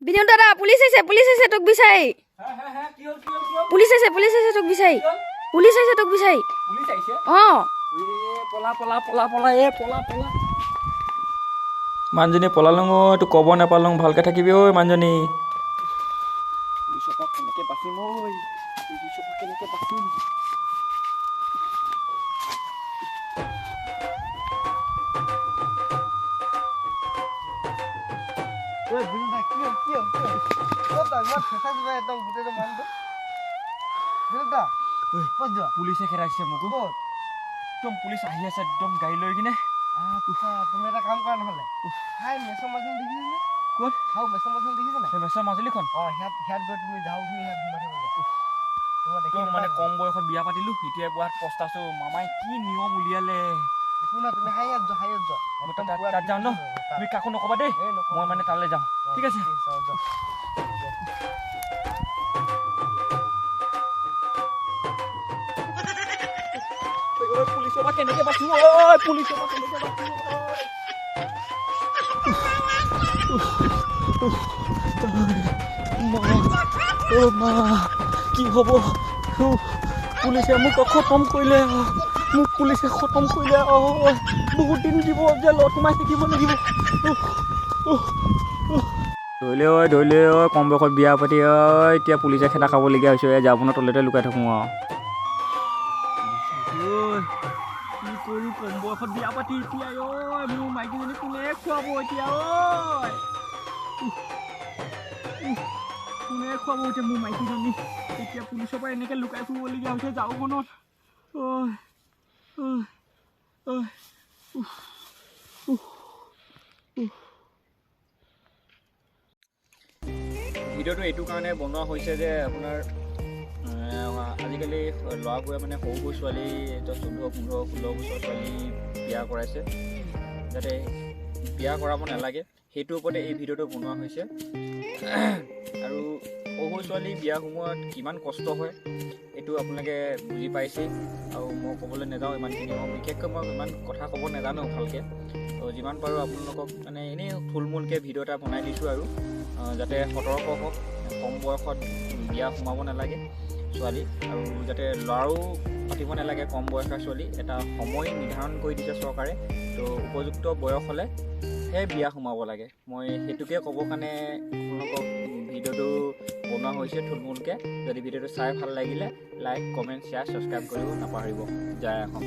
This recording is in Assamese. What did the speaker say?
বিনোদ দাদা, পুলিচ আহিছে, পুলিচ আহিছে তোক বিচাৰি। পুলিচ আহিছে, পুলিচ আহিছে তোক বিচাৰি। পুলিচ আহিছে তোক বিচাৰি। পুলিচ আহিছে? অঁ। পলা পলা পলা পলা, এ পলা পলা। মানুহজনী পলালোং ঐ, তোক ক'ব নাপালোং। ভালকৈ থাকিবি ঐ মানুহজনী। পুলিচৰ পৰা কেনেকৈ বাচিম ঐ? পুলিচৰ পৰা কেনেকৈ বাচিম? ঐ বিনুদা, কি হ'ল, কি হ'ল, কি হ'ল? ক'ত যোৱা? ইমান ফেঁচা দিবা একদম গোটেইটো মানুহটো। বিনুদা, ক'ত যোৱা? পুলিচে খেদাইছে মোক। ক'ত? একদম পুলিচ আহি আছে, একদম গাড়ী লৈ কিনে। আচ্ছা, তুমি এটা কাম কৰা নহ'লে। হাই মেচৰ মাজুলী দেখিছা? ক'ত? হাও মেচৰ মাজুলী দেখিছা নাই? সেই মেচৰ মাজুলীখন? অঁ, সিয়াত গৈ তুমি ঝাৰুখিনি সিয়াত সোমাই থাকিব যোৱা। তোমাৰ দেখি একদম মানে নাপায়। কম বয়সত বিয়া পাতিলো, এতিয়া পুৰা পস্তাইছো। মামাই কি নিয়ম উলিয়ালে! একো নাই, তুমি হাই ইয়াত যোৱা, হাই ইয়াত যোৱা। মই একদম তাত পুৰা তাত যাওঁ ন? তাত। তুমি কাকো নক'বা দেই। এই নকওঁ। মই মানে তালৈ যাওঁ। অঁ, ঠিক আছে। অ, যোৱা। ঐ, পুলিচৰ পৰা কেনেকে বাচিম ঐ? পুলিচৰ পৰা কেনেকে বাচিম ঐ? মা, অ' মা, কি হ'ব? উফ, পুলিচে মোক খতম কৰিলে। মোক পুলিচে খতম কৰিলে। অ' বহুত দিন দিব জেলত সোমাই থাকিব লাগিব। উফ, উফ, উফ। ধৰিলে ঐ, ধৰিলে ঐ। কম বয়সত বিয়া পাতি ঐ, এতিয়া পুলিচে খেদা খাবলগীয়া হৈছে। এই জাবনৰ তলতে লুকাই থাকোঁ আৰু। ঐ, কি কৰোঁ? কম বয়সত বিয়া পাতি এতিয়া ঐ, মোৰ মাইকীজনী কোনে খুৱাব এতিয়া ঐ? উফ, উফ, কোনে খুৱাব এতিয়া মোৰ মাইকীজনী? এতিয়া পুলিচৰ পৰা এনেকৈ লুকাই ফুৰিবলগীয়া হৈছে জাওখনত। ঐ ঐ ঐ, উফ, উফ, উফ। ভিডিঅ'টো এইটো কাৰণে বনোৱা হৈছে যে আপোনাৰ আজিকালি ল'ৰাবোৰে মানে সৰু সৰু ছোৱালী, 14, 15, 16 বছৰ ছোৱালী বিয়া কৰাইছে। যাতে বিয়া কৰাব নালাগে, সেইটোৰ ওপৰতে এই ভিডিঅ'টো বনোৱা হৈছে। আৰু সৰু সৰু ছোৱালী বিয়া সোমোৱাত কিমান কষ্ট হয়, এইটো আপোনালোকে বুজি পাইছেই। আৰু মই ক'বলৈ নাযাওঁ ইমানখিনি। মই বিশেষকৈ মই ইমান কথা ক'ব নাজানো ভালকৈ। তো যিমান পাৰোঁ আপোনালোকক মানে এনেই থুলমূলকৈ ভিডিঅ' এটা বনাই দিছোঁ আৰু যাতে সতৰ্ক হওক, কম বয়সত বিয়া সোমাব নালাগে ছোৱালী, আৰু যাতে ল'ৰাও পাতিব নালাগে কম বয়সৰ ছোৱালী। এটা সময় নিৰ্ধাৰণ কৰি দিছে চৰকাৰে, তো উপযুক্ত বয়স হ'লেহে বিয়া সোমাব লাগে। মই সেইটোকে ক'বৰ কাৰণে আপোনালোকক ভিডিঅ'টো বনোৱা হৈছে থুলমূলকৈ। যদি ভিডিঅ'টো চাই ভাল লাগিলে লাইক, কমেণ্ট, শ্বেয়াৰ, ছাবস্ক্ৰাইব কৰিব নাপাহৰিব। জয় অসম।